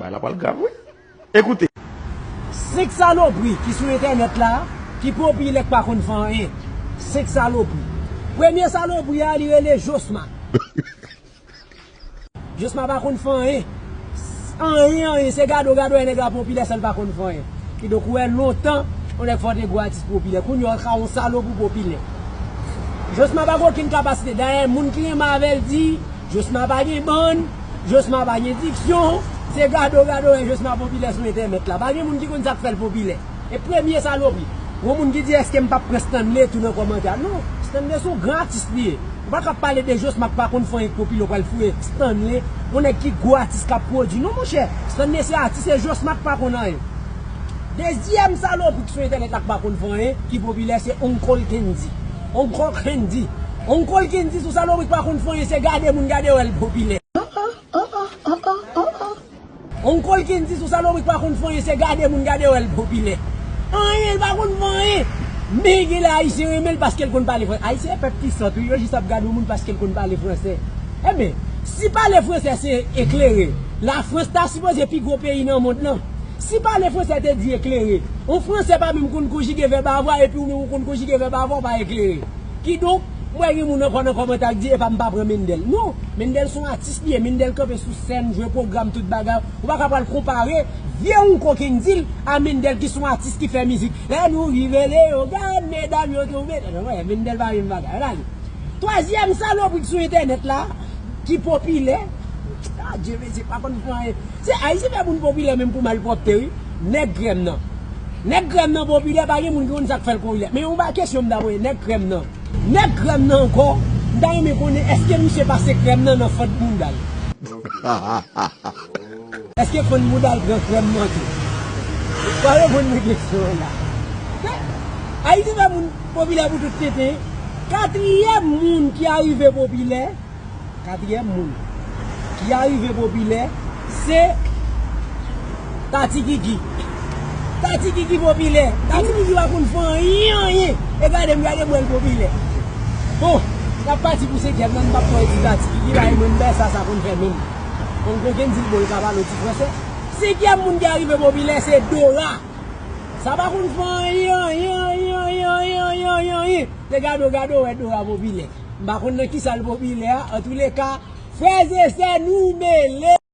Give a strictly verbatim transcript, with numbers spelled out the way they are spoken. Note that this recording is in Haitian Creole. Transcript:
Bagay la pral grav, wi. Ekoute. Senk salopri ki sou entènèt la, ki popilè, k pa konn fè anyen. Senk salopri. Premye salopri a, li rele Josma. Josma pa konn fè anyen. Anyen, anyen. Se gado, gado, e nèg la popilè, san l pa konn fè anyen. Kidonk, ou wè, lontan, yon nèg fò te gwo atis popilè. Kounye a, w ka yon salopri popilè. Josma pa gen okenn kapasite. Dayè, moun ki renmen avè l di, Josma pa gen bann, Josma pa gen diksyon, se gado, gado, e Josma popilè sou entènèt la. Pa gen moun ki konn sa k fè l popilè. E premye salopri. Yon moun ki di, èske m p ap pran Stanley tou nan kòmantè a? Non, Stanley se yon gran atis li ye. Ou pa ka pale de Josma k pa konn fè anyen k popilè, ou pral foure Stanley, yon nèg ki gwo atis k ap pwodui. Non, monchè, Stanley se atis, e Josma k pa konn anyen. Dezyèm salopri ki sou entènèt la k pa konn fè anyen, ki popilè, se Uncle Kendy. Uncle Kendy. Uncle Kendy, se yon salopri k pa konn fè anyen, se gade moun, gade wè l popilè. Uncle Kendy, se yon salopri k pa konn fè anyen, se gade moun, gade wè l popilè. Anyen, l pa konn fè anyen. Men gen lè Ayisyen renmen l paske l konn pale fransè. Ayisyen e pèp ki sòt, wi, yo jis ap gade yon moun paske l konn pale fransè. Enben, si pale fransè se eklere, Lafrans ta sipoze pi gwo peyi nan mond lan. Si pale fransè te di eklere, yon Fransè pa menm konn konjige vèb avoir, epi ou menm ou konn konjige vèb avoir, w pa eklere. Kidonk, m wè gen moun ankò nan kòmantè k di, epa m pa pran Mendel. Non, Mendel se yon atis li ye, Mendel kanpe sou sèn, jwe pwogram, tout bagay. Ou pa ka pral konpare vye Uncle Kendy a Mendel ki se yon atis ki fè mizik. Lè nou rive Leyogàn, medam yo tonbe. Non, non, Mendel pa menm bagay. Al ale. Twazyèm salopri ki sou entènèt la, ki popilè. Adye, mesye, pa konn fè anyen. Se Ayiti fè moun popilè menm pou malpwòpte, wi. Nèg krèm nan. Nèg krèm nan popilè, pa gen moun ki konn sa k fè l popilè. Men yon ba kesyon m ta poze, nèg krèm nan. Nèg krèm nan ankò, m ta renmen konnen èske misye pase krèm nan nan fant bounda l. Èske fant bounda l pran krèm nan tou? Pa reponn mwen kesyon an la. Ayiti fè moun popilè pou tout tenten. Katriyèm moun ki arive popilè, Katriyèm moun ki arive popilè, se Tati Kiki. Tati Kiki popilè. Tati Kiki pa konn fè anyen, anyen. E gade m, gade m wè l popilè. Bon, n ap pati pou senkyèm nan, m p ap twò di Tati Kiki, la, e mwen m bè sa, sa konn fè menm. Uncle Kendy l bon, l ka pale yon ti fransè. Senkyèm moun ki arive popilè, se Dora. Sa pa konn fè anyen, anyen, anyen. Se gado, gado, wè Dora popilè. M pa konn nan kisa l popilè a. Antouleka, frè e sè, nou mele.